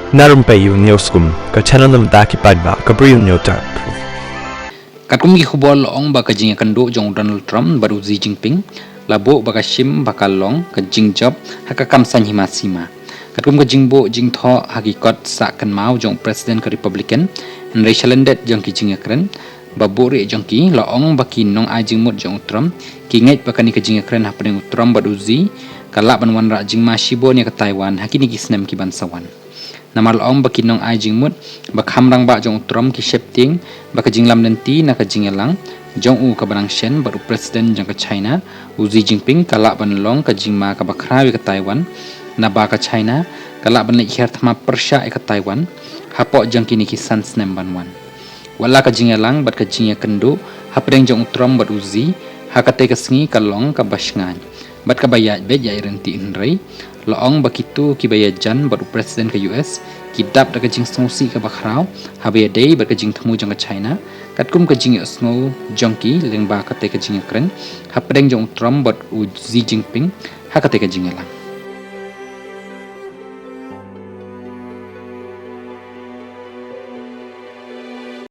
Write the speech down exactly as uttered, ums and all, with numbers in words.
Na Rympei U News Kum, ka channel na bynta ki paidbah ka Bri U News Tar. Katkum ki khubor la ong ba ka jingïakynduh jong u Donald Trump bad u Xi Jinping la buh ba ka shim ba ka long ka jingjop ha ka kam saiñ hima sima. Katkum ka jingbuh jingthoh ha ki kot sah kynmaw jong u President ka Republican, hynrei shalyndet jong ki jingïakren ba buhrieh jong ki la ong ba ki nongai jingmut jong u Trump ki ngeit ba kane ka jingïakren hapdeng u Trump bad u Xi ka lah ban wanrah jingma shibun ïa ka Taiwan ha kine ki snem ki ban sa wan. Namar la ong ba ki nongai jingmut ba kham rangbah jong u Trump ki sheptieng ba ka jinglamlynti na ka jingïalang jong u kaba dang shen bad u President jong ka China u Xi Jinping ka lah ban long ka jingma kaba khraw ïa ka Taiwan, naba ka China ka lah ban leit hiar thma pyrshah ïa ka Taiwan hapoh jong kine ki san snem ban wan. Wat la ka jingïalang bad ka jingïakynduh hapdeng jong u Trump bad u Xi ha katei ka sngi ka long kaba shngaiñ bad kaba ïaid beit ïaid ryntih, hynrei la ong ba kito kiba ïajan bad u President ka U S ki dap da ka jingsngewsih kaba khraw haba ïadei bad ka jingthmu jong ka China katkum ka jingïohsngew jong ki lyngba katei ka jingïakren hapdeng jong u Trump bad u Xi Jinping ha katei ka jingïalang.